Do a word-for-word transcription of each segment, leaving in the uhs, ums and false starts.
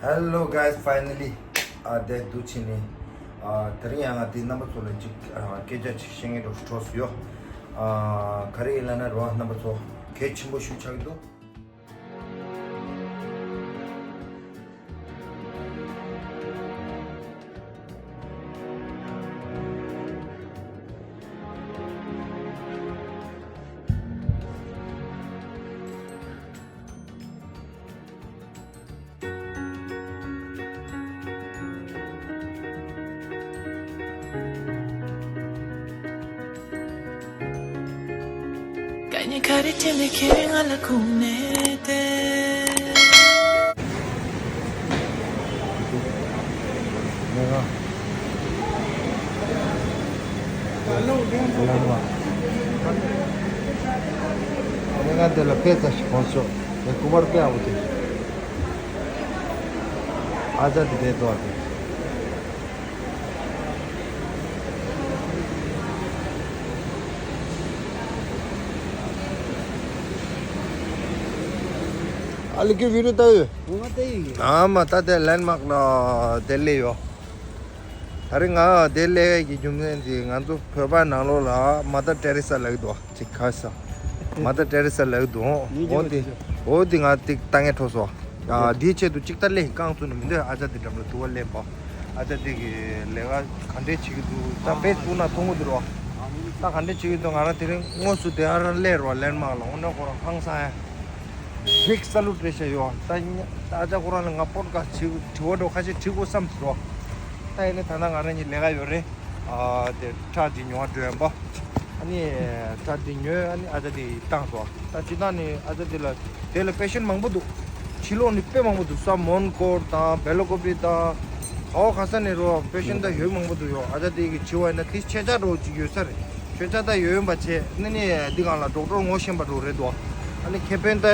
Hello guys, finally. ཨ་དེ་འདུག་ཕྱིན་ནི། ཨ་དེ་རིང་ཡང་ང་དེ་རྣམ་པ་ཚོ་ལ་ཅིག་ཨ་སྐད་ཆ་ཅིག་བཤད་མཁན་འདྲ་བོ་འཕྲོ་སུ་ཡོད། ཨ་ག་རེ་ཡིན་ལབ་ན་རོ་རྣམ་པ་ཚོ། གལ་ཆེན་པོ་ཞིག་ཆགས་ཀྱི་འདུག་ཀ་ཉེ་ཁ་རི་ཁྲིད་ནས་ཁྱེད་ང་ལ་ཁུག་ནས་ཏེ། ང་དེ་ལ་དཔེ་ཚ་ཞིག་གོང་ཤོག་དེ་སྐུ་པར་དཔེ་ཨ་བོ་དེ། ཨ་ཅག་དེ་དེ་ཏོ་དེ། ཨ་ལི་ཀི་བི་རུ་ཏ་ཡོད། ཨ་མ་ཏ་དེ་ལན་མག་ལ་དེ་ལེ་ཡོད། ད་རེས་ང་དེ་སླེབས་ཡས་ཀྱི་རྒྱུ་མཚན་དེ་ང་ཚོ་བོད་པ་ནང་ལོགས་ལ་མ་ཏར་ཏེ་རེ་ས་ལབ་ཀྱི་འདུག་ཅིག་ག་ས། མ་ཏར་ཏེ་རེ་ས་ལབ་ཀྱི་འདུག་འོ་དེ། འོ་དེ་ང་ཏིག་ལྟ་ངན་འཕྲོ་སོང་། ཡ་འདིའི་ཆེད་དུ་ཅིག་ལྟ་སླེབས་རྐང་བཙུགས་ནས་མི་འདོད། ཨ་ཅག་དེ་འགྲམ་ལ་དུ་བ་སླེབས་པ། ཨ་ཅག་དེ་གི་ལས་ཀ་ག་འདྲས་བྱེད་ཀྱི་འདུག་ད་ཕེ་སི་བུག་ནང་མཐོང་གི་འདུག་རོ། ད་ག་འདྲས་བྱེད་ཀྱི་འདུག་ང་རང་དེ་རིང་དངོས་སུ་དེ་ཨ་ར་སླེབས་རོ་ལན་མག་ལ་འོ་ན་ཁོ་རང་ཧང་སང་ཡ། Big salute རེད་ཤག་ཡོད། ད་ཉ་ད་ཨ་ཅག་ཁོ་རང་ལ་ང་པོ་ཌི་ཁ་སི་ཊི་དྲི་བ་འགྲོ་ཁ་ཤས་དྲི་དགོས་བསམ་སོང་། ད་ཡིན་ན་ད་ལྟ་ང་རང་གཉིས་ལས་ཀ་ཡོད་རེད། ཨ་དེ་ཁྲག་དེ་ཉོ་བ་འགྲོ་ཡིན་པ། ཨ་ནི་ཁྲག་དེ་ཉོས་ཨ་ནི་ཨ་ཅག་དེ་བཏང་སོང་། ད་སྤྱིར་བཏང་ནི་ཨ་ཅག་དེ་ལ་དེ་ལ་པེ་ཤན་མང་པོ་འདུག་ཕྱི་ལོགས་ནས་དཔེ་མང་པོ་འདུག་ས་མོན་གྷོ་དང་བེ་ལ་ཀོ་པི་དང་ག་བ་ག་ས་ནས་རོ་པེ་ཤན་ད་ཡོད་མང་པོ་འདུག་ཡོད། ཨ་ཅག་དེ་གི་བྱི་བ་ཡིན་ན་དེ་ཆེ་ཆ་འགྲོ་ཅིག་ཡོད་ས་རེད། ཁྱོད་ཅག་ད་ཡོད་ཡོད་པ་བྱས་ནི་ནི་འདི་གང་ལ་ཌོག་ཊར་ངོ་ཤེས་པ་འགྲོ་རེད་དོ། ཨ་ནི་ཁེ་ཕན་ད་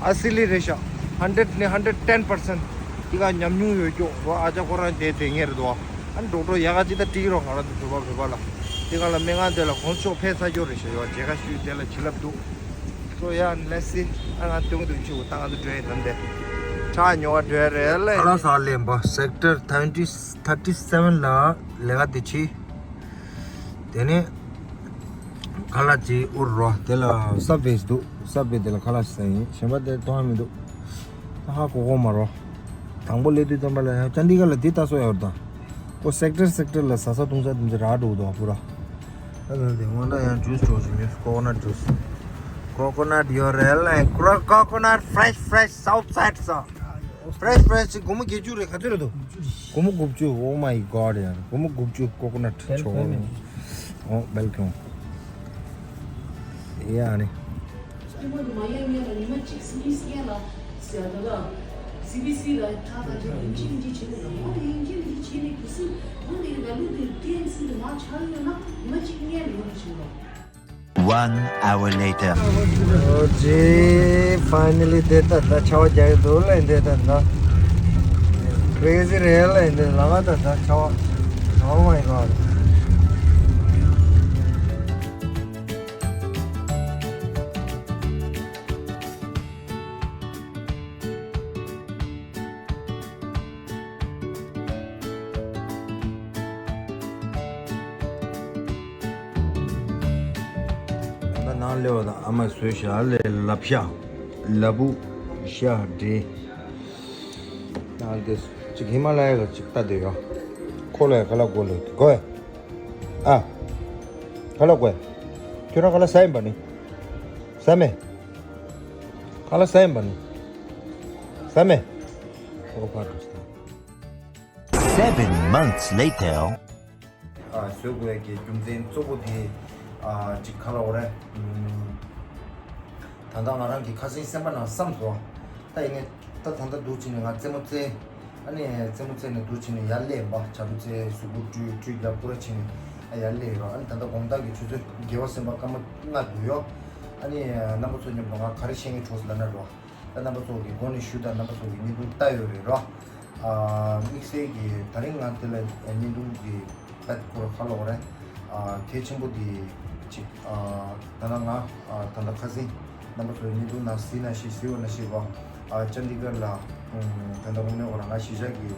ཨ་སི་ལི་རེད་ཤག་ཧན་ཌེ་ཌི་ནི་ཧན་ཌེ་ཌི་ཊེན་པར་སེན་ཊི་འདི་ག་ཉམས་མྱོང་ཡོད་ཀྱོག་རོ། ཨ་ཅག་ཁོ་རང་དེ་དེ་ངེས་རེད་དོ། ཨ་ནི་ཌོག་ཊར་ཡག་ག་ཅིག་ད་ཏིག་རོགས་ང་རང་ཚོ་བོད་པ་བོད་པ་ལ་འདི་གང་ལ་སྨན་ཁང་དེ་ལ་གོང་ཆོག་ཕན་ཚ་ཀྱོག་རེད་ཤག་ཡོ་མཇལ་ཁ་ཞུས་དེ་ལ་བྱིན་རླབས་འདུག་སོ་ཡ་ལེ་སི་ཨ་ང་སྟོན་གི་འདུག་ཕྱི་བོ་ད་ང་ཚོ་འགྲོ་ཡི་དམ་དེ་ཁྲག་ཉོ་བ་འགྲོ་ཡ་རེད་ལེ། ཁ་ལག་ཟ་ལེན་པ་སེག་ཊར་ཐར་ཊི་ཐར་ཊི་སེ་ཝེན་ལ་ལས་ཀ་དེ་བྱེད། དེ་ནས་ཁ་ལག་ཅིག་དབུར་རོ། དེ་ལ་སབ་ཝེ་འདུག་སབ་ཝེ་དེ་ལ་ཁ་ལག་ཟ་ཡིན། གཞན་པ་དེ་མཐོང་ཡ་མི་འདུག་ད་ཧ་གོ་གོ་མ་རོ། དང་པོ་སླེབས་དུས་ཙམ་པ་ལ་ཡང་ཅན་ཌི་གར་ལ་དེ་ལྟ་སོ་ཡོད་ད། ཁོ་སེག་ཊར་སེག་ཊར་ལ་ཟ་ས་བཏུང་ས་དེ་ཚོ་རག་འགྲོ་གི་འདུག་ཨ་ཕུ་ར། ད་ད་དེ་སྔོན་ད་ཡང་ཇུས་འགྲོ་བཞིན་ཡོད། ཀོ་ཀོ་ནཊ་ཇུས། ཀོ་ཀོ་ནཊ་ཡོད་རེད་ལ་ཀོ་ཀོ་ནཊ་ཕེ་རེ་ཤི་ཕེ་རེ་ཤི་སའུ་ཐི་སའེ་ཌི་ས། ཕེ་རེ་ཤི་ཕེ་རེ་ཤི་ཅིག་སྒོར་མོ་བརྒྱད་ཅུ་རེད། ག་ཚོད་རེད་འདུག་སྒོར་མོ་དགུ་བཅུ། Oh my God ཡ། སྒོར་མོ་དགུ་བཅུ་ཀོ་ཀོ་ནཊ་ཆོ། ཨོ་ཝེལ་ཀམ། ཡ་ནི། སྟོན་མོ་དེ་མ་ཡལ་སྔོན་ལ་ཉི་མ་གཅིག་སི་བི་སི་ལ་ཟེར་ད་ལ་སི་བི་སི་ལ་ཁྲག་ཁ་ཅིག་ཡིན་གཅིག་མིན་གཅིག་བྱེད་དགོས་ད། འོ་དེ་ཡིན་གཅིག་མིན་གཅིག་བྱེད་ནས་གི་སུ་འོ་དེ་ལ་ལུ་དེ་ཀེན་སི་དེ་མ་ཆགས་ཡོད་ན་ཉི་མ་གཅིག་སྔོན་ལ་ཡོང་བཞིན་པ། One hour later. ཨོ་ཇི། ཕའི་ནལ་ལི་དེ་ལྟ་ད་ཆར་པ་རྒྱག་གི་འདུག་ལ་འདི་ལྟ་ད། ཀྲེ་ཟི་རེད་ལ་འདི་ལ་ང་ད་ད་ཆར་པ། Oh my God. ད་ནང་སླེབས་པ་དང་ཨ་མ་བཟོས་ཤག་ལས་ལབ་ཤག་ལ་བུ་ཤ་འདྲེ། ད་འདི་ཅིག་ཧི་མ་ལ་ཡ་ག་ཅིག་ལྟ་དེ་ཡོད། ཁོ་ལ་ཡ་ཁ་ལག་དགོས་ལོ་དགོས། ཨ། ཁ་ལག་དགོས། ཁྱོད་རང་ཁ་ལག་ཟ་ཡིན་པ་ནི། ཟ་མེད། ཁ་ལག་ཟ་ཡིན་པ་ནི། ཟ་མེད། ཨོ་ཕར་འགྲོ་ས། Seven months later. ཨ་བཟོ་དགོས་ཀྱི་རྒྱུ་མཚན་གཙོ་བོ་དེ་ཨ་ཅིག་ག་ལ་འོ་རེད། ཨམ། ད་ལྟ་ང་རང་གི་ཁ་སང་སེམས་པ་ནང་བསམ་སོང་། ད་ཡིན་ནའི་ད་ད་ལྟ་འདུག་ཅིག་ནས་ང་རྩེད་མོ་རྩེ། ཨ་ནི་རྩེད་མོ་རྩེ་ནས་འདུག་ཅིག་ནས་ཡར་སླེབས་པ་བྱ་རུ་རྩེ་གཟུགས་པོ་བཀྲུས་བཀྲུས་རྒྱབ་སྐུ་ར་ཕྱིན་ནས་ཨ་ཡར་སླེབས་ཡོད་ར། ཨ་ནི་ད་ལྟ་དགོང་དག་གི་ཆུ་ཚོད་བརྒྱད་པ་སེམས་པ་སྐར་མ་ལྔ་འདུག་ཡོད། ཨ་ནི་རྣམ་པ་ཚོ་མཉམ་དུ་ང་ག་རེ་བཤད་ངེས་འཕྲོ་སོང་ལབ་ན་རོ། ད་རྣམ་པ་ཚོ་གི་སྒོ་ནས་ཞུ་དང་རྣམ་པ་ཚོ་གི་བརྙན་ཐུང་ལྟ་ཡོད་རེད་རོ། ཨ་དམིགས་བསལ་གྱི་ད་རིང་ང་འདི་ལ་བརྙན་ཐུང་གི་ད་སྐོར་ཁ་ལོ་རེད། ཨ་གལ་ཆེན་པོ་འདི་ཅིག་ཨ་ད་ལྟ་ང་ཨ་ད་ལྟ་ཁ་སང་རྣམ་པ་ཚོ་བརྙན་ཐུང་ནང་གཟིགས་ན་ཤེས་གཟིགས་འོ་ན་ཤེས་པ་ཨ་ཅན་ཌི་གར་ལ་ ད་ལྟ་དངོས་གནས་ཁོ་རང་ང་གཞིས་ཆགས་ཀྱི་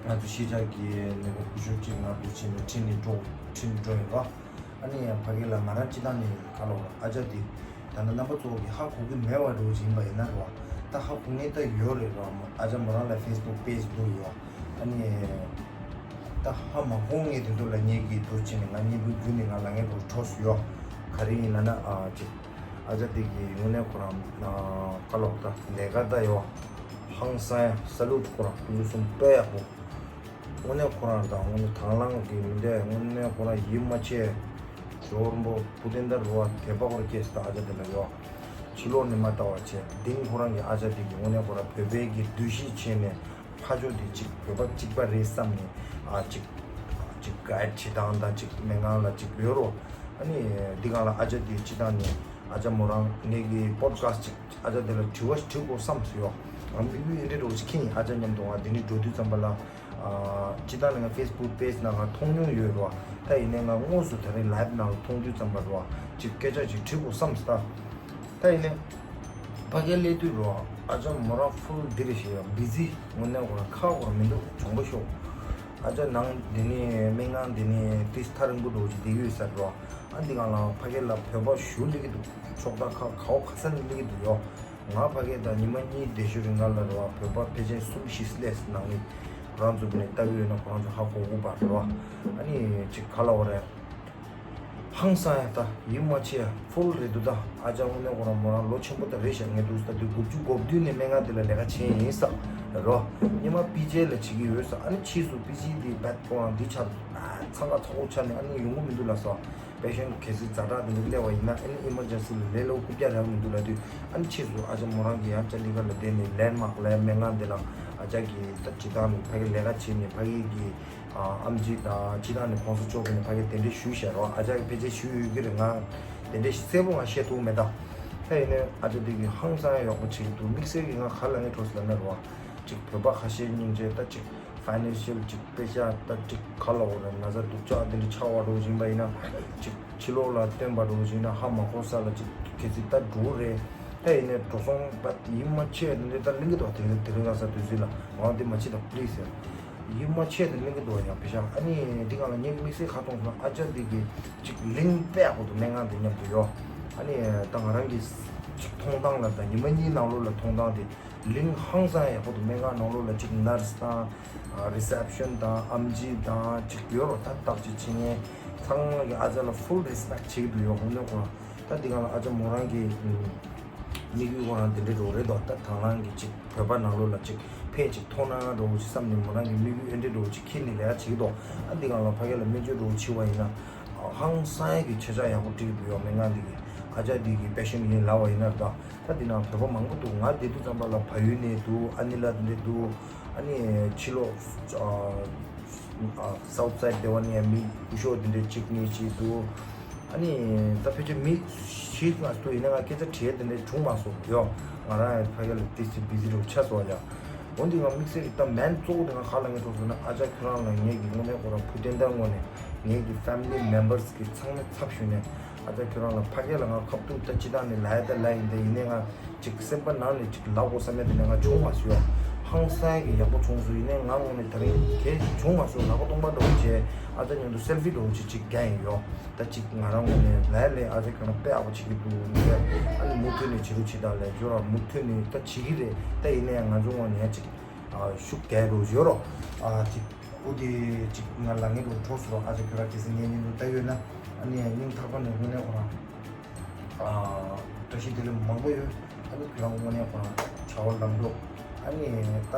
ང་ཚོ་གཞིས་ཆགས་ཀྱི་ནས་ཁུ་ཤུ་གཅིག་ང་འདུག་ཕྱིན་ནས་ཁྲིད་ནས་འགྲོ་ཁྲིད་ནས་འགྲོ་ཡོད་པ། ཨ་ནི་ཕ་གི་ལ་ང་རང་སྤྱི་བཏང་ནས་ཁ་ལོ་ཨ་ཅག་དེ་ད་ནི་རྣམ་པ་ཚོ་གི་ཧ་གོ་གི་མེད་པ་འགྲོ་བཞིན་པ་ཡིན་ན་རོ། ད་ཧ་གོ་ངེས་ད་ཡོད་རེད་རོ། ཨ་ཅག་མོ་རང་ལ་ཕེ་སི་བུག་པེ་ཇི་འདུག་ཡོད། ཨ་ནི་ད་ཧ་མ་གོ་ངེས་དེ་ཚོ་ལ་ངེད་ཀྱི་འདུག་ཕྱིན་ནས་ང་གཉིས་པོའི་རྒྱུད་ནས་ང་ལ་ངེས་པོ་འཕྲོ་སུ་ཡོད། ག་རེ་ཡིན་ལ་ན་ཨ་ཅིག་ཨ་ཅག་དེ་གི་དངོས་གནས་ཁོ་རང་ཁ་ལོ་ད་ལས་ཀ་ད་ཡོད། ཧང་སང་ཡ་ས་ལུག་ཁོ་རང་ཕུན་སུམ་དཔེ་ཡག་པོ། དངོས་གནས་ཁོ་རང་དང་དངོས་གནས་དང་བླངས་ཀྱི་མི་འདྲ། དངོས་གནས་ཁོ་རང་ཡིད་མ་ཆེས། ཇོ་བོ་རིན་པོ་བུ་དེ་འདྲ་རུ་བ་དད་པ་ཁོ་ར་སྐྱེས་སུ་ད་ཨ་ཅག་དེ་ལ་ཡོད། ཕྱི་ལོགས་ནས་མ་ལྟ་བ་བྱས་དིང་ཁོ་རང་གི་ཨ་ཅག་དེ་གི་དངོས་གནས་ཁོ་རང་བོད་པའི་གི་འདུ་ཤེས་བྱས་ནས་ཕ་ཇོ་དེ་གཅིག་བོད་པ་གཅིག་པ་རེད་བསམ་ནས་ཨ་གཅིག་གཅིག་ག་ཡ་བྱེད་སྟངས་དང་གཅིག་སྨན་ཁང་ལ་གཅིག་ཡོད་རོ། ཨ་ནི་འདི་གང་ལ་ཨ་ཅག་དེ་སྤྱི་བཏང་ནས་ཨ་ཅག་མོ་རང་ངེད་ཀྱི་པོ་ཌི་ཁ་སི་ཊི་གཅིག་ཨ་ཅག་དེ་ལ་དྲི་བ་ཞིག་དྲི་དགོས་བསམ་སོང་ཡོད། ང་དམིགས་ཡུལ་ཨེ་འདྲ་འགྲོ་ཞིག་ཁྱེད་ཨ་ཅག་མཉམ་དུ་ང་འདི་ནས་འགྲོ་དུས་ཙམ་པ་ལ། ཨ་སྤྱི་བཏང་ནས་ང་ཕེ་སི་བུག་པེ་ཇི་ནང་ང་མཐོང་མྱོང་ཡོད་རོ། ད་ཡིན་ནའི་ང་དངོས་སུ་ད་རིང་ལའེབ་ནང་ལ་མཐོང་དུས་ཙམ་པ་རོ། ཅིག་སྐད་ཆ་ཅིག་དྲི་དགོས་བསམ་སོང་ད། ད་ཡིན་ནའི་ཕ་གིར་སླེབས་དུས་རོ། ཨ་ཅག་མོ་རང་ཕུལ་འདི་རེད་ཞེས་ཡང་བི་ཛི་དངོས་གནས་ཁོ་རང་ཁ་ཁོ་རང་མི་འདུག་གྱོང་པོ་ཤོག་ཨ་ཅག་ནང་འདི་ནས་སྨན་ཁང་འདི་ནས་ཏིས་ཐག་རིང་པོ་འགྲོ་གི་བསྡད་ཡོད་ས་རོ། ཨ་འདི་གང་ལ་ཕ་གི་ལ་བོད་པ་ཞུ་སླེབས་ཀྱི་འདུག་ཕྱོགས་མཐའ་ཁག་ག་བ་ག་ས་ནས་སླེབས་ཀྱི་འདུག་ཡོ། ང་ཕ་གི་དང་ཉི་མ་གཉིས་བསྡད་ཤུལ་རིང་ང་ལ་རེད་བ། བོད་པ་ཕལ་ཆེར་གསུམ་བཞི་སླེབས་ནང་ནས་ཁོ་རང་ཚོ་ནས་ལྟ་གི་ཡོད་ན་ཁོ་རང་ཚོ་ཧ་གོ་གི་པ་རེད་བ། ཨ་ནི་ཅིག་ག་ལ་བ་རེད། ཧང་སང་ཡ་ད་ཡིད་མ་ཆེས་ཡ་ཕུལ་རེད་འདུག་ད་ཨ་ཅག་དངོས་གནས་ཁོ་རང་མོ་རང་ལོ་ཆེན་པོ་ད་རེད་ཤག་ངས་འདུག་ད་དུས་དགུ་བཅུ་གོ་བདུན་ནས་སྨན་ཁང་དེ་ལ་ལས་ཀ་བྱས་ཡིན་ས་རེད་བ། སྔོན་མ་པི་ཇི་ལ་བྱེད་ཀྱི་ཡོད་ས། ཨ་ནི་ཕྱིས་སུ་པི་ཇི་དེ་བད་ཁོ་རང་འདི་ཆགས་འཚང་ཁ་ཚ་པོ་ཆགས་ནས་ཨ་ནི་ཡོང་གི་མི་འདུག་ལ་ས། པེ་ཤན་གལ་སྲིད་ཛ་དྲག་དེ་འདྲ་སླེབས་པ་ཡིན་ན་ཨ་ནི་ཨི་མར་ཇེན་སི་ལ་ལས་སླ་པོ་རྐུབ་བཀྱག་རག་མི་འདུག་ལབ་དུས། ཨ་ནི་ཕྱིས་སུ་ཨ་ཅག་མོ་རང་གིས་ཡང་ཅ་ལི་གྷར་ལ་བསྡད་ནས་ལེན་མཱག་ལབ་སྨན་ཁང་དེ་ལ་ཨ་ཅག་གིས་ད་སྤྱི་བཏང་ནས་ཕ་གི་ལས་ཀ་བྱས་ནས་ཕ་གི་གི་ཨ་ཨམ་ཆི་དང་སྤྱི་བཏང་ནས་གོང་ས་མཆོག་གིས་ནས་ཕ་གི་དེ་འདྲས་ཞུས་བཞག་རོགས། ཨ་ཅག་གིས་ཕལ་ཆེར་ཞུས་ཡོད་ཀྱི་རེད། ང་དེ་འདྲས་གསལ་པོ་ང་བཤད་ཐུབ་མེད་ད། ད་ཡིན་ནའི་ཨ་ཅག་དེ་གིས་ཧང་སང་ཡག་པོ་བྱེད་ཀྱི་འདུག་དམིགས་བསལ་གྱིས་ང་ག་ལ་ངས་འཕྲོ་ཟེར་ལབ་ན་རོགས། ཅིག་བོད་པ་ཁ་ཤས་སྙིང་རྗེ་ད་ཅིག་ཕའི་ནན་ཤལ་ཅིག་དཔེ་ཆ་ད་ཅིག་ག་ལ་འོ་རེད། ན་ཚ་སྡུག་ཅག་དེ་འདྲ་ཆགས་པ་འགྲོ་བཞིན་པ་ཡིན་ན་ཅིག་ཕྱི་ལོགས་ལ་སྟོན་པ་འགྲོ་བཞིན་ན་ཧ་མ་གོ་ས་ལ་ཅིག་གལ་སྲིད་ད་འགྲོ་རེད། ད་ཡིན་ནའི་འགྲོ་སོང་ད་ཡིད་མ་ཆེས་དེ་འདྲ་ད་གླེང་གི་འདུག་དེ་རིང་དེ་རིང་ཁ་སང་དུས་ཚོད་ལ་ང་འདི་མ་བྱེད་དང་པི་ལི་སི་ཡ། ཡིད་མ་ཆེས་དེ་གླེང་གི་འདུག་ཡང་པེ་ཤག་ཨ་ནི་འདི་གང་ལ་ངས་དམིགས་བསལ་ཁ་གཏོང་སོང་ཨ་ཅག་འདི་གི་ཅིག་ལིང་དཔེ་ཡག་པོ་འདུག་སྨན་ཁང་དེ་མཉམ་དུ་ཡོད། ཨ་ནི་ད་ང་རང་གི་ཅིག་མཐོང་སྟངས་ལ་ད་ཉི་མ་གཉིས་ནང་ལོགས་ལ་མཐོང་སྟངས་དེ། ལིང་ཧང་སང་ཡག་པོ་འདུག་སྨན་ཁང་ནང་ལོགས་ལ་ཅིག་ནར་སི་དང་རི་སེབ་ཤན་དང་ཨམ་ཆི་དང་ཅིག་ཡོད་རོགས། ད་བརྟག་དཔྱད་བྱེད་མཁན་ཚང་མ་གི་ཨ་ཅག་ལ་ཕུལ་རི་སི་པེག་བྱེད་ཀྱི་འདུག་ཡོད། དངོས་གནས་ཁོ་རང་ད་འདི་གང་ལ་ཨ་ཅག་མོ་རང་གི་དམིགས་ཡུལ་ཁོ་རང་དེ་འདྲའི་རོགས་རེད་དོ། ད་དང་བླངས་ཀྱི་ཅིག་བོད་པ་ནང་ལོགས་ལ་ཅིག་ཕན་ཅིག་ཐོགས་ན་རོགས་ཅིག་བསམ་ནས་མོ་རང་གི་དམིགས་ཡུལ་ཨེ་འདྲའི་རོགས་ཅིག་འཁྱེར་ནས་ལས་ཀ་བྱེད་ཀྱི་འདུག་ཨ་འདི་གང་ལ་ཕ་གི་ལ་སྨན་བཅོས་རོགས་བྱེད་པ་ཡིན་ན་ཧང་སང་ཡག་གི་ཆ་ཆག་ཡག་པོ་སྤྲད་ཀྱི་འདུག་ཡོད། སྨན་ཁང་འདི་གི་ཨ་ཅག་འདི་གི་པེ་ཤན་ཡིན་ལབ་པ་ཡིན་ན་ད། ད་འདི་ནང་བོད་པ་མང་པོ་འདུག་ང་བསྡད་དུས་ཙམ་པ་ལ་བལ་ཡུལ་ནས་འདུག་ཨ་ནི་ལ་འདི་འདུག་ཨ་ནི་ཕྱི་ལོགས་སའུ་ཐི་སའིཌ་སྡེ་བ་ནས་མི་སྐུ་ཞབས་འདི་འདྲའི་གཅིག་གཉིས་ཅིག་འདུག་ཨ་ནི་ད་ཕལ་ཆེར་མི་བཞི་ལྔ་འདུག་ཡིན་ན་ང་སྐད་ཆ་དྲིས་འདི་འདྲའི་བྱུང་མ་སོང་ཡོ། ང་རང་ཡང་ཕ་གི་ལ་ཏི་སི་བི་ཟི་རུ་ཆགས་སོང་ཡ། འོན་ཏེ་ང་དམིགས་བསལ་གྱི་ད་མེན་གཙོ་བོ་དེ་ང་ག་ལ་ངས་ཐོག་སོང་ན་ཨ་ཅག་ཁྱོད་རང་ལ་ངས་ཀྱི་དངོས་གནས་ཁོ་རང་ཕུ་ཏན་ཏན་ངོ་ནས་ངས་ཀྱི་ཕེ་མི་ལི་མེམ་བར་སི་གི་ཚང་མའི་ཚབ་ཞུས་ནས། ཨ་ཅག་ཁྱོད་རང་ལ་ཕ་གི་ལ་ང་ཁ་ཐུག་ད་ཅི་ཐང་ནས་ལབ་ཡ་ད་ལབ་ཡིན། ད་ཡིན་ནའི་ང་ཅིག་སེམས་པ་ནང་ནས་ཅིག་ལབ་དགོས་བསམ་ཡ་དེ་ནས་ང་བྱུང་མ་སོང་ཡ། ཧང་སང་གི་ཡག་པོ་བྱུང་སོང་། ཡིན་ནའི་ང་ངོ་ནས་ད་རིང་གས་བྱུང་མ་སོང་། ལག་པ་སྟོང་པ་འདྲ་བོ་བྱས་ཨ་ཅག་མཉམ་དུ་སེལ་ཕི་འདྲ་བོ་ཅིག་ཅིག་རྒྱག་ཡིན་ཡོ། ད་ཅིག་ང་རང་ངོ་ནས་ལབ་ཡ་ལས་ཨ་ཅག་ཁྱོད་རང་དཔེ་ཡག་པོ་བྱེད་ཀྱི་འདུག་ནས་ཨ་ནི་མུ་མཐུད་ནས་བྱེད་རོགས་བྱེད་དང་ལབ། ཁྱོད་རང་མུ་མཐུད་ནས་ད་བྱེད་ཀྱི་རེད། ད་ཡིན་ནའི་ང་ཚོ་ངོ་ནས་ཅིག་ཨ་ཤུགས་རྒྱག་རོགས་བྱེད་རོགས། ཨ་ཅིག་འོ་དེ་ཅིག་ང་ལ་ངའི་རུ་གྲོགས་སུ་རོགས། ཨ་ཅག་ཁྱོད་རང་གལ་སྲིད་ངའི་ཉིན་དུ་ལྟ་ཡོད་ན་ཨ་ནི་སྙིང་ཐག་པ་ནས་དངོས་གནས་ཁོ་རང་ཨ་བཀྲ་ཤིས་བདེ་ལེགས་མང་པོ་ཡོད། ཨ་ནི་ཁྱོད་རང་དངོས་གནས་ཁོ་རང་བྱ་བ་ལམ་འགྲོ། ཨ་ནི་ད་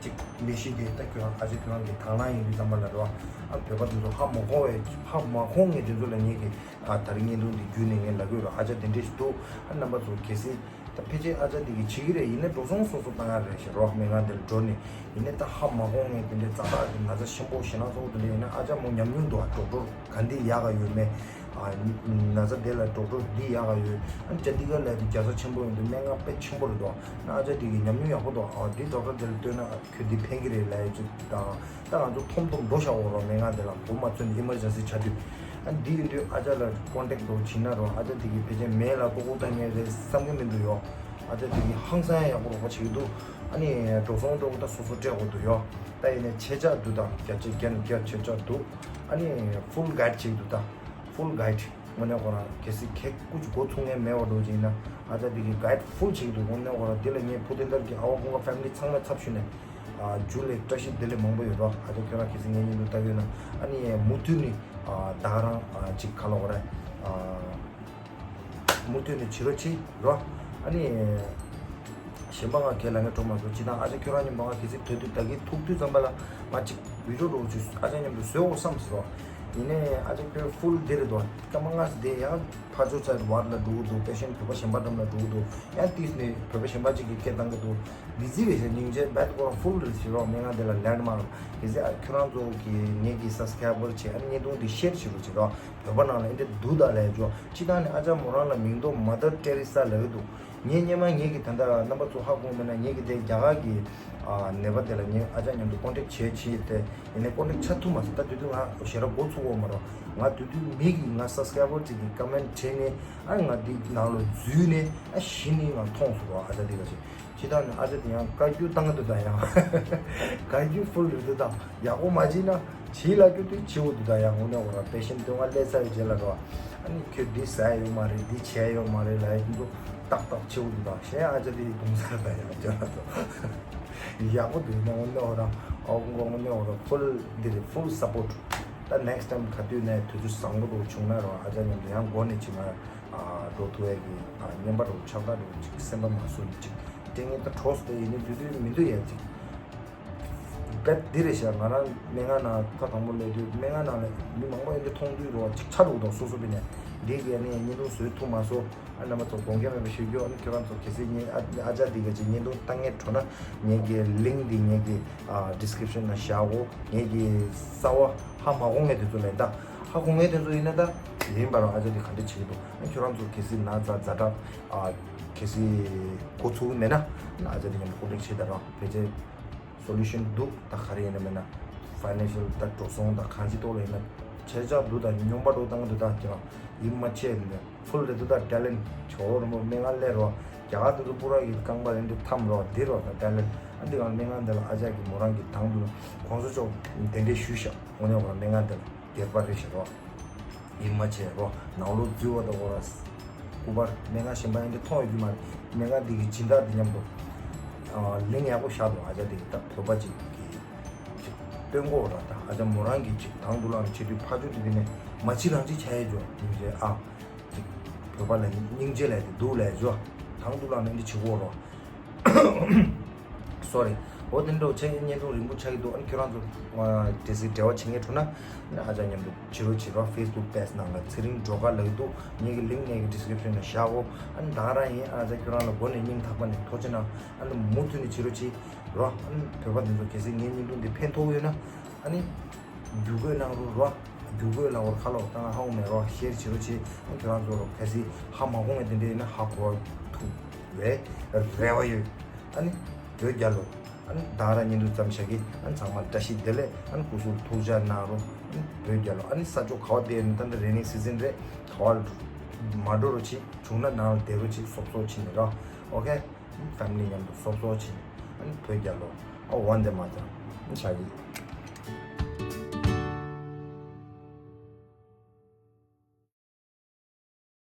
ཅིག་ལས་གཞི་དེ་ད་ཁྱོད་རང་ཨ་ཅག་ཁྱོད་རང་གི་དང་བླངས་ཡིན་དུས་ཙམ་པ་ལ་རོ། ཨ་བོད་པ་དེ་ཚོ་ཧ་མ་གོ་བས་ཧ་མ་གོ་མཁན་དེ་ཚོ་ལ་ངེད་ཀྱི་ཨ་ད་རིང་བརྙན་ཐུང་འདི་བརྒྱུད་ནས་ངས་ལབ་དགོས་རོ། ཨ་ཅག་དེ་འདྲས་ཞིག་འདུག་ཨ་རྣམ་པ་ཚོ་གལ་སྲིད། ད་ཕལ་ཆེར་ཨ་ཅག་དེ་གིས་བྱེད་ཀྱི་རེད། ཡིན་ན་འགྲོ་སོང་སོ་སོ་བཏང་ཡ་རེད་ཤག་རོགས་སྨན་ཁང་དེ་ལ་འགྲོ་ནས། ཡིན་ནའི་ད་ཧ་མ་གོ་མཁན་དེ་འདྲའི་ཛ་དྲག་གི་ན་ཚ་ཆེན་པོ་ཞེད་སྣང་ཚ་པོ་དེ་འདྲ་ཡིན་ན་ཨ་ཅག་མོ་ཉམས་མྱོང་འདུག་ཨ་ཌོག་ཊར་ག་འདི་ཡག་ག་ཡོད་མེད། ཨ་ན་ཚ་དེ་ལ་ཌོག་ཊར་འདི་ཡག་ག་ཡོད། ཨ་ཅག་འདི་ག་ལ་དེ་རྒྱལ་ས་ཆེན་པོ་ཡིན་དུས་སྨན་ཁང་དཔེ་ཆེན་པོ་རེད་འདུག་ཨ་ཅག་དེ་གི་ཉམས་མྱོང་ཡག་པོ་འདུག་ཨ་འདི་ཌོག་ཊར་དེ་ལ་ལྟོས་ན་ཨ་ཁྱོད་འདི་ཕན་གི་རེད་ལབ་ཡ་ཅིག་དང་། ད་ང་ཚོ་ཐོམ་ཐོམ་འགྲོ་བཞག་འོ་རོགས་སྨན་ཁང་དེ་ལ་འགོ་མ་ཚུགས་ནས་ཨི་མར་ཇེན་སི་ཆགས་དུས། ཨ་འདི་ཡིན་དུས་ཨ་ཅག་ལ་ཀོན་ཊེག་འགྲོ་བྱིན་ན་རོགས། ཨ་ཅག་དེ་གིས་ཕལ་ཆེར་མེད་ལ་ལྐོག་ལྐོག་བཏང་མཁན་རེད་བསམ་གི་མི་འདུག་ཡོ། ཨ་ཅག་དེ་གིས་ཧང་སང་ཡག་པོ་རོགས་པ་བྱེད་ཀྱི་འདུག་ཨ་ནི་འགྲོ་སོང་འགྲོ་གི་ད་སོ་སོ་སྤྲད་དགོས་འདུག་ཡོ། ད་ཡིན་ནའི་ཆེ་ཆག་འདུག་ད་བརྒྱ་ཆ་བརྒྱ་ནས་བརྒྱ་ཆེ་ཆག་འདུག་ཨ་ནི་ཧྥུལ་གྷའིཌ་ཅིག་འདུག་ད་ཧྥུལ་གྷའིཌ་དངོས་གནས་ཁོ་རང་གལ་སྲིད་ཁྱེད་སྐུ་མཁྱེན་འགོ་ཚུགས་མཁན་མེད་པ་འགྲོ་ཅིག་ཡིན་ན། ཨ་ཅག་འདི་གི་གྷའིཌ་ཧྥུལ་ཅིག་འདུག་དངོས་གནས་ཁོ་རང་འདི་ལ་ངས་ཕུ་དེ་འདར་གྱི་ཨ་བ་ཀུན་དགའ་ཕེ་མི་ལི་ཚང་མའི་ཚབ་ཞུས་ནས་ཨ་ཇུ་ལེ་བཀྲ་ཤིས་བདེ་ལེགས་མང་པོ་ཡོད་རོགས། ཨ་ཅག་ཁྱོད་རང་གལ་སྲིད་ངའི་མཉམ་དུ་ལྟ་གི་ཡོད་ན་ཨ་ནི་མུ་མཐུད་ནས་ཨ་ད་ག་རང་ཨ་ཅིག་ག་ལ་འོ་ར་ཨ། མུ་མཐུད་ནས་བྱེད་རོགས་བྱེད་རོ། ཨ་ནི། གཞན་པ་ང་ཁས་ལེན་གྲོགས་མ་སོང་ཅི་དང་ཨ་ཅག་ཁྱོད་རང་མཉམ་པོ་ང་གལ་སྲིད་དོན་དུ་ད་གིན་ཐུག་དུས་ཙམ་པ་ལ་ང་ཅིག་བི་ཌིའོ་འདྲ་བོ་ཅིག་ཨ་ཅག་མཉམ་དུ་བཟོས་འོ་བསམ་ཟེར་རོ། ཡིན་ནའི་ཨ་ཅག་ཁྱོད་ཧྥུལ་འདི་རེད་དོ་སྐར་མ་ལྔ་ཙམ་དེ་ཡང་ཕར་ཕྱོགས་ཚ་བར་ལ་འགྲོ་གི་འདུག་དཔེ་ཤེན་བོད་པ་གཞན་པ་འགྲམ་ལ་འགྲོ་གི་འདུག་ཡང་ཏིས་ནས་བོད་པ་གཞན་པ་ཅིག་གིས་སྐད་བཏང་གི་འདུག་མི་ཟི་བའི་ཞེ་སྙིང་རྗེ་བད་ཁོ་རང་ཧྥུལ་རེད་ཟེར་རོ། སྨན་ཁང་དེ་ལ་ལན་མ་རོ། གལ་སྲིད་ཨ་ཁྱོད་རང་ཚོ་གི་ངེད་ཀྱི་སབ་སི་ཀ་རའི་བར་བྱེད་ཨ་ནི་བརྙན་ཐུང་འདི་ཤེར་བྱེད་རོགས་བྱེད་རོགས། བོད་པ་ནང་ལ་ཨེ་འདྲ་འདུག་ད་ལས་ཇོ། སྤྱི་བཏང་ནས་ཨ་ཅག་མོ་རང་ལ་མིང་འདོགས་མ་དར་ཏེ་རི་ས་ལབ་ཀྱི་འདུག་ངས་སྔོན་མ་ངེད་ཀྱི་ད་ལྟ་རྣམ་པ་ཚོ་ཧ་གོ་མེད་ན་ངེད་ཀྱི་དེ་རྒྱ་གར་གྱི་ཨ་ནད་པ་དེ་ལ་ངས་ཨ་ཅག་མཉམ་དུ་ཀོན་ཊེག་བྱས་བྱས་ཏེ་ཡིན་ནའི་ཀོན་ཊེག་བྱ་ཐུབ་མ་སོང་། ད་དུས་དུས་ང་ཞེ་དྲག་འགོ་ཚུགས་འོག་མ་རོ། ང་དུས་དུས་མི་གི་ང་སབ་སི་ཀ་རའི་བར་ཅིག་གི་ཀོ་མེན་ཊི་བྲིས་ནས་ཨ་ང་འདི་ནང་ལ་འཛུལ་ནས་ཨ་གཞི་ནས་ང་མཐོང་སོང་རོ། ཨ་ཅག་འདི་ག་ཅིག་ཕྱི་ཐག་ནས་ཨ་ཅག་དེ་ཡང་བཀའ་བཀྱོན་བཏང་གི་འདུག་ད་ཡང་བཀའ་བཀྱོན་ཧྥུལ་རེད་འདུག་ད་ཡག་པོ་མ་བྱས་ན་བྱིས་ལ་བཀྱོན་དུས་བྱེད་འོ་འདུག་ད་ཡང་དངོས་གནས་འོ་ར་པེ་ཤེན་སྟོན་ང་སླེབས་ཚར་བའི་རྗེས་ལ་རོ། ཨ་ནི་ཁྱོད་འདི་ཟ་ཡ་ཡོད་མ་རེད། འདི་བྱས་ཡ་ཡོད་མ་རེད་ལབ་ཡ་ཁྱོད་ཚོ་ཏག་ཏག་བྱེད་འོ་འདུག་ད་གཞན་ཨ་ཅག་དེ་ཡི་གདུང་སར་ད་ཡང་བྱས་ལ་ཚོ་ཡག་པོ་འདུག་ན་དངོས་གནས་འོ་ར་ཨོ་དངོས་གནས་འོ་ར་ཧྥུལ་འདི་རེད། ཧྥུལ་སབ་པོར་ཊི། ད་ནེག་སི་ཊའིམ་ག་དུས་ནས་དུས་ཚོད་བཟང་པོ་འདུག་བྱུང་ན་རོ་ཨ་ཅག་མཉམ་དུ་ཡང་འགོ་ནས་ཕྱིན་ན། འགྲོ་ཐུབ་ཡས་ཀྱི་བརྙན་པར་རོ་ཆགས་སྡང་རོ་ཅིག་སེམས་པ་མ་བཟོད་ཅིག་སྐད་ངན་ད་གྲོགས་སུ་ཡིན་ནི་དུས་དུས་མི་འདུག་ཡ་ཅིག་བེད་འདི་རེད་ཤག་ང་རང་སྨན་ཁང་ནང་ཐོག་དང་པོ་སླེབས་དུས་སྨན་ཁང་ནང་ལ་མི་མང་པོ་ཡིན་དུས་མཐོང་དུས་རོ་ཅིག་ཆ་རུག་དང་སོ་སོ་བི་ནས་འདི་གས་ནས་བརྙན་ཐུང་བཟོས་ཐུབ་མ་སོང་། ཨ་རྣམ་པ་ཚོ་དགོངས་འགལ་མེད་པ་ཞུ་རྒྱུ། ཨ་ནི་ཁྱོད་རང་ཚོ་གལ་སྲིད་ངའི་ཨ་ཨ་ཅག་འདི་ག་ཅིག་བརྙན་ཐུང་ལྟ་ངེས་བྲོ་ན་ངེད་ཀྱི་ལིང་འདི་ངེད་ཀྱི་ཨ་ཌི་སི་ཀི་རིབ་ཤན་ནང་བཞག་གོ་ངེད་ཀྱི་རྩ་བ་ཧ་མ་གོ་ངེས་དེ་ཚོ་ལས་ད་ཧ་གོ་ངེས་དེ་ཚོ་ཡིན་ན་ད་ཡིན་པ་རང་ཨ་ཅག་འདི་ག་འདྲ་བྱེད་ཀྱི་འདུག་ཨ་ཁྱོད་རང་ཚོ་གལ་སྲིད་ན་ཚ་ཛ་དྲག་ཨ་གལ་སྲིད་འགོ་ཚུགས་མེད་ན་ཨ་ཅག་འདི་མཉམ་དུ་ཀོ་ཊེག་བྱེད་ད་རང་ཕལ་ཆེར་སོ་ལུ་ཤན་འདུག་ད་ག་རེ་ཡིན་ན་མེད་ན་ཕའི་ནན་ཤལ་ད་འགྲོ་སོང་ད་གང་ཅི་ཐོག་ལ་ཡིན་ན་ཆེ་ཆག་འདུག་ད་སྙོམས་པ་འགྲོ་བཏང་གི་འདུག་ད་ཁྱེད་རང་ཡིད་མ་ཆེས་ནས། ཧྥུལ་རེད་འདུག་ད་ཊེ་ལེན་ཊི་ཇོ་བོ་རིན་པོ་སྨན་ཁང་སླེབས་རོགས། རྒྱ་གར་དུ་དུ་པུ་ར་གི་རྐང་པ་རེ་འདི་འཐམ་རོགས་འདི་རོགས་ད་ཊེ་ལེན་ཊི་ཨ་འདི་གང་སྨན་ཁང་འདི་ལ་ཨ་ཅག་གི་མོ་རང་གི་དང་དུ་གོང་ས་མཆོག་གདན་འདྲེན་ཞུས་ཤག་དངོས་གནས་ཁོ་རང་སྨན་ཁང་འདི་ལ་སྒེར་པ་རེད་ཤག་རོགས། ཡིད་མ་ཆེས་རོགས་ནང་ལོགས་འཛུལ་བ་ད་ཁོ་ར་སྐུ་པར་སྨན་ཁང་གཞན་པ་ཡིན་འདི་མཐོང་ཡོད་རྒྱུ་མ་རེད། སྨན་ཁང་འདི་གི་སྦྱིན་བདག་འདི་མཉམ་དུ་ལིང་ཡག་པོ་བཞག་འདུག་ཨ་ཅག་འདི་གི་ད་བོད་པ་ཅིག་གི་ཅིག་སྟོན་གོ་ར་ད་ཨ་ཅག་མོ་རང་གི་ཅིག་དང་དུ་ལངས་བྱེད་དུས་ཕ་ཇོ་འདི་འདི་ནས་མ་ཅི་རང་ཅི་བྱ་ཡས་ཇོ་ཡིན་ཟེར་ཨ། ཅིག་བོད་པ་ལ་སྙིང་རྗེ་ལས་དེ་སྡུག་ལས་ཇོ། དང་དུ་ལ་ནི་འདི་བྱེད་དགོས་རོ། སོ་རི། འོ་དེ་འདྲ་བྱས་བརྙན་ཐུང་རིང་པོ་ཆགས་ཀྱི་འདུག་ཨ་ནི་ཁྱོད་རང་ཚོ་དེ་སྲིད་འབྲེལ་བ་བྱེད་མཁན་འགྲོ་ན་ཨ་ཅག་མཉམ་དུ་བྱེད་རོགས་བྱེད་རོགས། ཕེ་སི་བུག་པེ་ཇི་ནང་ལ་ཚེ་རིང་སྒྲོལ་དཀར་ལབ་ཀྱི་འདུག་ངེད་ཀྱི་ལིང་ངེད་ཀྱི་ཌི་སི་ཀི་རིབ་ཤན་ནང་བཞག་གོ་ཨ་ནི་ད་ག་རང་ཡིན། ཨ་ཅག་ཁྱོད་རང་ལ་མགོ་ནས་སྙིང་ཐག་པ་ནས་ཐུགས་རྗེ་གནང་། ཨ་ནི་མུ་མཐུད་ནས་བྱེད་རོགས་བྱེད་རོགས། ཨ་ནི་བོད་པ་འདི་ཚོ་གལ་སྲིད་ངའི་བརྙན་ཐུང་འདི་ཕན་ཐོགས་ཡོད་ན་ཨ་ནི། བསྒྱུར་བཀོད་གནང་རོགས་རོ། བསྒྱུར་བཀོད་ལ་འོར་ཁ་ལོག་བཏང་ཧ་གོ་མེད་རོགས། ཤེར་བྱེད་རོགས་བྱེད། ཁྱོད་རང་ཚོ་རོགས་གལ་སྲིད་ཧ་མ་གོ་ངེས་དེ་འདྲས་ཡིན་ན་ཧ་གོ་ཐུབ་བས་རེ་བ་ཡོད། ཨ་ནི་བོད་རྒྱལ་ལོ། ཨ་ནི་ད་ར་བརྙན་ཐུང་ཙམ་བཞག་གི་ཨ་ནི་ཚང་མ་བཀྲ་ཤིས་བདེ་ལེགས། ཨ་ནི་སྐུ་གཟུགས་ཐུགས་ཅག་གནང་རོགས། ཨ་ནི་བོད་རྒྱལ་ལོ། ཨ་ནི་ས་ཕྱོགས་ག་བ་བསྡད་ཡོད་ན་ད་འདི་རེ་ནིང་སི་ཟན་རེད། ག་བ་ལ་མ་འགྲོ་རོགས་བྱེད། བྱུང་ན་ནང་ལ་བསྡད་རོགས་བྱེད། སོབ་སོབ་བྱེད་ནས་རོགས། ཨོ་ཁེ། ཕེ་མི་ལི་མཉམ་དུ་སོབ་སོབ་བྱེད། ཨ་ནི་བོད་རྒྱལ་ལོ། ཨ་ཝན་དེ་མ་ཏྲ། ཨ་ནི་བྱ་གི།